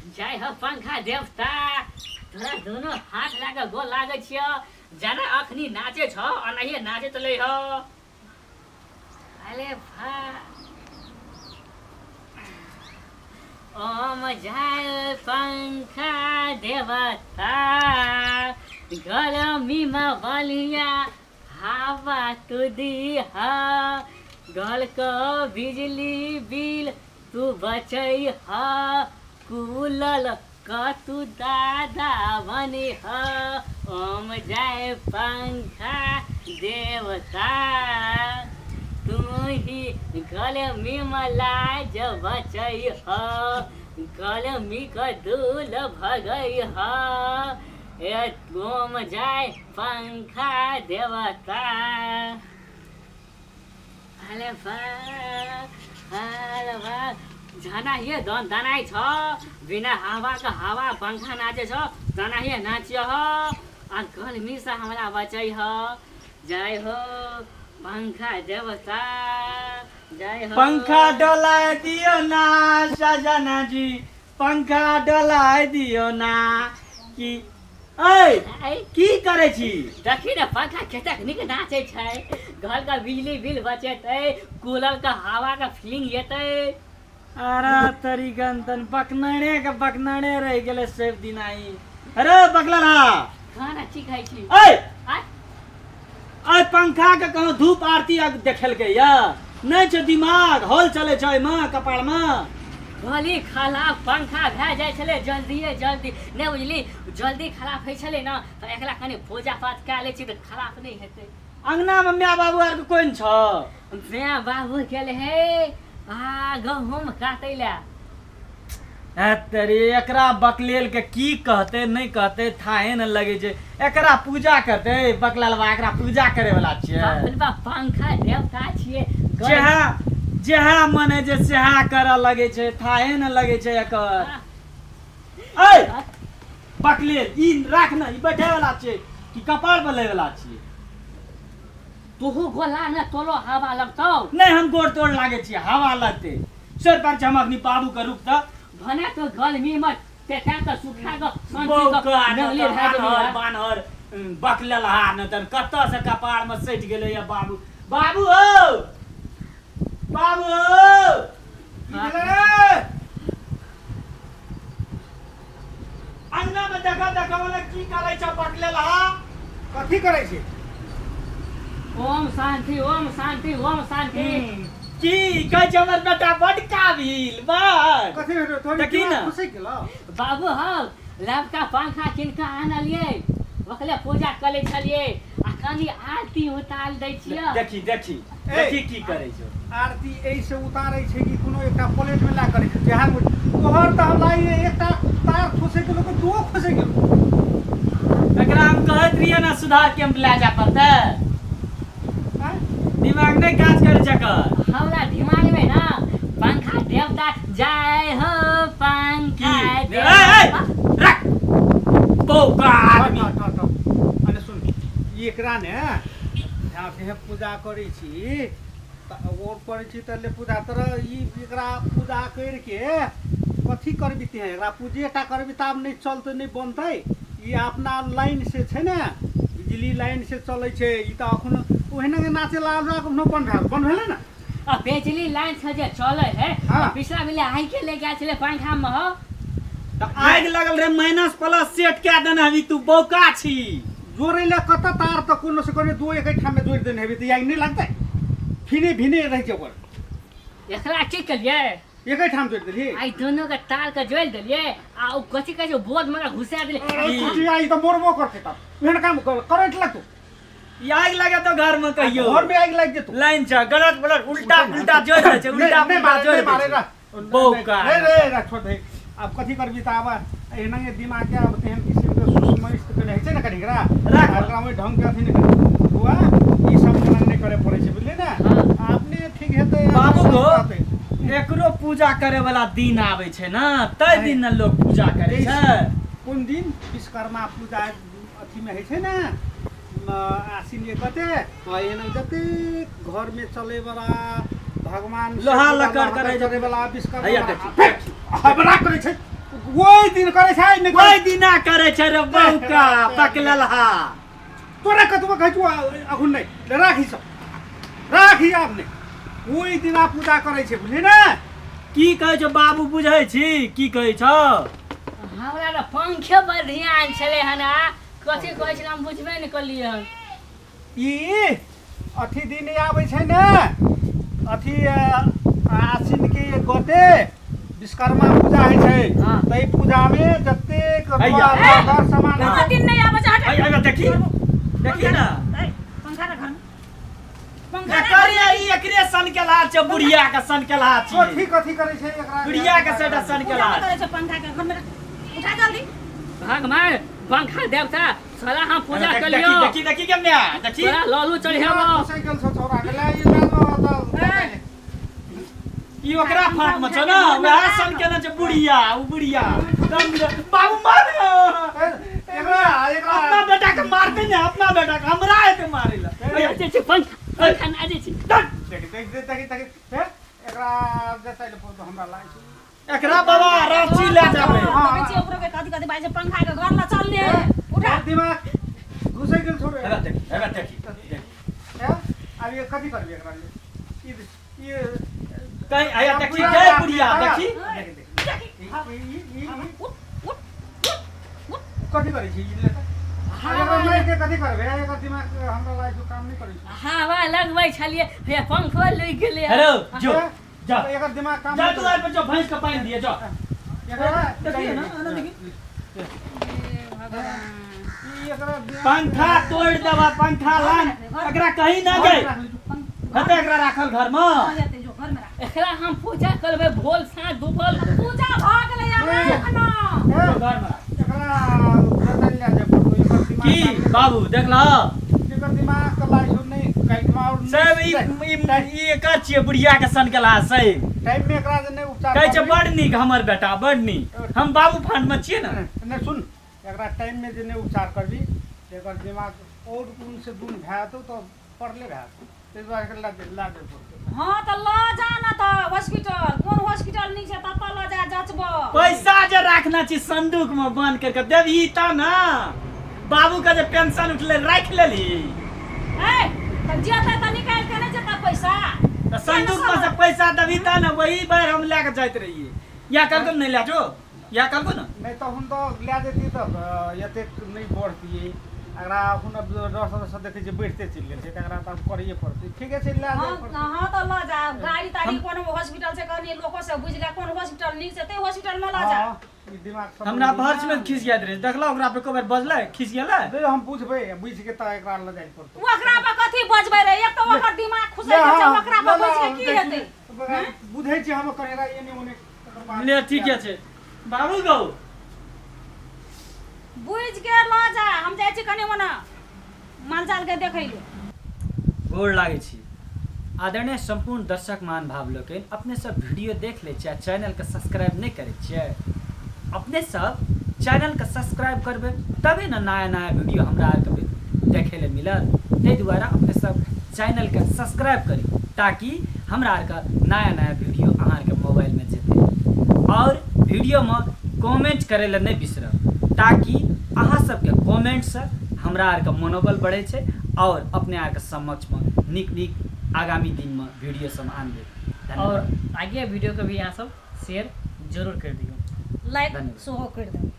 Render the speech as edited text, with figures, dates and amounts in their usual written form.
जय हो पंखा देवता, तोरा दोनों हाथ लागे गोल लागे छियो। जाना अखनी नाचे छ अनाहिए नाचे त लै हो। अरे भा ओम जय पंखा देवता, गरमीमा बलिया हवा तू दीहा, घर क बिजली बिल तू बचैहा, कूलर क तू दादा बनिहा। ओम जय पंखा देवता, तू ही गरमीमा लाज बचैहा, गरमी क धूल भगैहा। ए ओम जय पंखा देवता। अरे बा, अरे बा, झना हे धन धनाइ छ, बिना हावाको हावा पंखा नाचे छ, जना हे नाच्यो ह, आ गर्मी से हमरा बचै ह। जय हो पंखा देवता, जय हो। पंखा डोलाय दियो ना सजना जी, पंखा डोलाय दियो ना। की ऐ ऐ की करै छी? देखी ने पंखा कतेक नीक नाचै छै, घर का बिजली बिल बचेतै, कूलर का हवा का फीलिंग एतै। अरे तरी गंतन बकनड़े के बकनड़े रहि गेलै सब दिन आई। अरे बकलहा खाना की खाइ छी? ऐ आय ऐ पंखा के कहूँ धूप आरती देखेलकै या नहि छै दिमाग, हॉल चलै छै एहिमे कपारमे। भली खराब पंखा भए जाइ छलै जल्दिए जल्दी, नहि बुझली जल्दी खराब होइ छलै ने, तऽ एकरा कनि पूजा पाठ कए लै छी तऽ खराब नहि हेतै। अंगनामे माय बाबू आरके कोइ नहि छौ? माय बाबू गेल हे आ गहूँम काटै लए। तेरी एकरा बकलेल के की कहते नहि कहते थाहे ने लगे छै। एकरा पूजा करते बकललवा, एकरा पूजा करे वाला छियै। बाप पंखा देवता छियै। जेहा जेहा मन है जे सेहा करऽ लगे छै, थाहे ने लगे छै एकर। ऐ बकलेल ई राख ने, ई बैठे वाला छै कि कपार पर लै वाला छियै? तोहू गोला ने तोलो हवा लगतौ। नहि, हम गोड़ तोड़ लागे छियै, हवा लगतै सर पर हम अखनी बाबू के रुक त भने तो गर्मी में पेटा के सुखा के शांति बौका के ने नगली तऽ भए गेली बान्हर है। बान्हर बकललहा ने तन कतऽ से कपार में सटि गेलै या बाबू। बाबू हो, बाबू हो, की भेलै रे? अंगना में देखा देखा वाला की करै छ बकललहा? कथी करै छै? ओम शांति ओम शांति ओम शांति। की कहै छै हमर बेटा बड काबिल, बड। कथी भेलै तोहर? देखी दिमाग ने। खुसकि गेलौ? बाबू हौ, लबका पंखा किनका आनलियै, ओकरे पूजा करै छलियै आ कनि आरती उतार दै छियै। देखी देखी ए। देखी की करै छौ। आरती एहिसँ उतारै छै कि कोनो एकटा प्लेटमे लए करै छै? जेहन तोहर तऽ हमरा ई एकटा तार खोसि गेलौ कि दूओ खोसि गेलौ। एकरा हम कहैत रहियै ने सुधार कैंप लए जाय पड़तै। आँय? दिमाग नहि काज करै छै एकर। हमरा दिमाग में ना पंखा देवता, जय हो पंखा की? ए, ए, देवता। रख बौका आदमी। हट, हट, हट। अने सुन, ई एकरा ने जहाँ पूजा करै छी तऽ ओ करै छी तऽ ले पूजा तर ई एकरा पूजा करिके कथी करबी ते? एकरा पूजे टा करबी तऽ आब नहि चलतै, नहि बनतै। ई अपना लाइन से छै ने, बिजली लाइन से चलै छै ई, तऽ अखन ओहिना नाचे लागल रह, कखनो बंद भेल, बंद भेलै ने। आ बिजली लाइन से जे चलै है। हाँ। पिछला बेला आइ के ले गेल छलै पंखा में हो। तऽ आगि लगल रहे, माइनस प्लस सेट कए देने हबी तू, बौका छी। जोड़ै लए कतऽ तार तऽ कोनो से कोनो दू एकैठाममे जोड़ि देने हेबै तऽ आगि नहि लगतै? फिने भिने रहै छै ओकर। एकरा की केलियै? एकैठाम जोड़ि देलही? आइ दोनों के तार के जोड़ि देलियै आ ओ कथी कहै छै बोर्ड में घुसा देलियै। अरे कुटिया, ई तऽ मरबो करतै तब, एहन काम कर, करंट लगतौ। ई आगि लगे तो घर में कहियो घर में आगि लागि जेतौ। लाइन छै गलत गलत, उल्टा पुल्टा जोड़ि दै छै, उल्टा नहि पुल्टा मारे, जोड़ि नहि दै मारे छै। रह। बौका। नहीं रे रे, छोड़ दे। आब कथी करबी तऽ? आब एनाहिए दिमाग के आब तेहन किसिम के सूक्ष्म स्थिति होइ छै ने कनि एकरा राख। एकरा ओहि ढंग के अथी नहि करै बौआ, ई सब एना नहि करे पड़ै छै, बुझलियै ने? हाँ। अपने ठीक हेतै। बाबू सब गो, रहतै। एकरो पूजा करे वाला दिन आबै छै ने, तै दिन ने लोग पूजा करे छै। कोन दिन? विश्वकर्मा पूजा अथीमे होइ छै ने, आसिन एक गते। एना जतेक घरमे चलैवला भगवान लोहा लक्कड़ करै चलैवला विश्वकर्मा हैया देखी, हमरा करै छै। ओहि दिन करै छै नहि ओहि दिना करै छै रे बौका पकललहा। तोरा कतबो कहै छौ अखन नहि ले, राखी सब राखी आब नहि। ओहि दिना पूजा करै छै बुझली ने। की कहै छौ बाबू बुझै छी की कहै छौ? हमरा तऽ पंखे पर ध्यान छलै हन आ कथी कहै छलै हम बुझबे नहि करलियै हन। ई अथी दिन आबै छै ने अथी आश्विन के गते विश्वकर्मा पूजा होइ छै। हाँ। ताहि पूजा में जतेक हैया। घर सामान कोनो दिन नहि आबै छै, हट। ऐ, ऐ, देखी देखी ना ऐ, पंखा रख घर में। पंखा रख। एकर ई एकरे सन के लाज छै बुढ़िया के सन के लाज छै। कथी कथी करै छै एकरा? बुढ़िया के सेटा सन के पूजा लाज। नहि करै छै पंखा के घर में रख। उठा जल्दी। भगवान पंखा देवता साला हम पूजा देखी कलियो। देखी देखी के म्या देखी। तोरा लालू चढ़ेबो। साइकिल से छौड़ा के ले ई ले लो तऽ ई ओकरा फाट में छौ ना वएह सन के ना छै बुढ़िया उ बुढ़िया दम बाबू मार। एकरा एकरा अपना बेटा के मारते ने अपना बेटा के हमरा एते मारे ला। नाचै छै पंखा पंखा नाचै छै। देख देख देख देख देख हे एकरा जतै ले पड़तो हमरा लागै छै। एकरा बाबा रांची ले जाबे। हाँ। देखै छियै ओकरो के कथी कथी बाजै छै पंखा के घर ला चल ले। उठा। दिमाग घुसै गेल छोड़े। हेबे देखी हेबे देखी हे आब ये कथी करबी एकरा ले? ई ई कहीं आया देखी गए बुढ़िया देखी। देख देख देखी। ई ई ई ई उठ उठ उठ उठ। कथी करै छी ई ले तऽ? आब एकरा मारि के कथी करबै? एकर दिमाग हमरा लागै छै काम नहि करै छै। हवा लगबै छलियै हे पंखो लगि गेलै। हेलो जो जा एकर दिमाग काम जा नहि दुआर पर जो भैंस के पानि दिए जो। एकरा देखिए ना ना देखी। हे भगवान। ई एकरा दिमाग- पंखा तोड़ देबा पंखा लान एकरा कहीं ना गए हेतै एकरा राखल घर में। हाँ, जेतै जो घर में राख। एकरा हम पूजा करबै भोल साँझ दुपहर। पूजा भऽ गेलै आब राख न। हे, घर में राख। एकरा जतै ले जाय पड़तौ, एकर दिमाग की काम नहि- बाबू देखला एकर दिमाग के लागै छौ नहि काल्हि और सब ई ई ई एकर छियै बुढ़िया के सन के लाज सही टाइम में एकरा जे नहि उपचार कहै छै करबही- बड़ नीक हमर बेटा बड़ नीक हम बाबू फांड में छियै ना। नहि सुन एकरा टाइम में जे नहि उपचार करबी तऽ एकर दिमाग और गुण से गुण भए जेतौ तऽ पड़ले भए जेतौ। ताहि दुआरे एकरा लए जाय पड़तौ। हाँ तऽ लऽ जा न तऽ हॉस्पिटल कोन हॉस्पिटल नीक छै ततऽ लऽ जा जँचबऽ। पैसा जे राखना छी संदूक में बंद करके देबही तऽ ना बाबू के जे पेंशन उठले राखि लेली। ए तऽ जेतै तऽ निकालि के नहि जेतै पैसा। तऽ संदूक में से पैसा देबही तऽ ना वही बेर हम लए के जाइत रहियै। या कहलको नहि लए जो या कहलको ना। नहि तहन तऽ लए जैतियै तऽ एतेक नहि बढ़तियै। एकरा एखन रस रस देखै छियै बढ़िते चलि गेल छै तऽ एकरा तऽ आब करैए पड़तै। ठीके छै लए जाय हाँ पड़तै। हाँ तऽ लऽ जा गाड़ी ताड़ी कोनो हॉस्पिटल छै कनि लोको से बुझि ले कोन हॉस्पिटल नीक छै ताहि हॉस्पिटल में लऽ जा। हाँ, ई दिमाग सब हमरा भर्स में खिस जाइत रहे देखला ओकरा पे एको बेर बजलै खिस गेलै। नहीं, हम बुझबै बुझि के तऽ एकरा लऽ जाय पड़तै। ओकरा पर कथी बजबै रे एक तऽ ओकर दिमाग खुसै गेल छै ओकरा पर बजि के की हेतै? बुझै छियै हम ओकर एकरा एने ओने तकर बाद ले ठीके छै बाबू गौ बुझि के लऽ जा हम जाइ छी कनि ओना मालजाल के देखै ले। गोर लागै छी आदरणीय सम्पूर्ण दर्शक महानुभाव लोकनि अपने सब वीडियो देख लै छियै आ चैनलके सब्सक्राइब नहि करै छियै। अपने सब चैनलके सब्सक्राइब करबै तबे ने नया नया वीडियो हमरा आरके देखै लए मिलत। ताहि दुआरे अपने सब चैनलके सब्सक्राइब करी ताकि हमरा आरके नया नया वीडियो अहाँ आरके मोबाइलमे जेतै। और वीडियोमे कमेंट करै लए नहि बिसरब ताकि अहाँ सबके कमेंटसँ हमरा आरके मनोबल बढ़ै छै और अपने आरके समक्षमे नीक नीक आगामी दिनमे वीडियो सब आनबै। और धन्यवाद। आगे वीडियो के भी यहाँ सब शेयर जरूर कर दियो। लाइक धन्यवाद। सेहो करि देबै।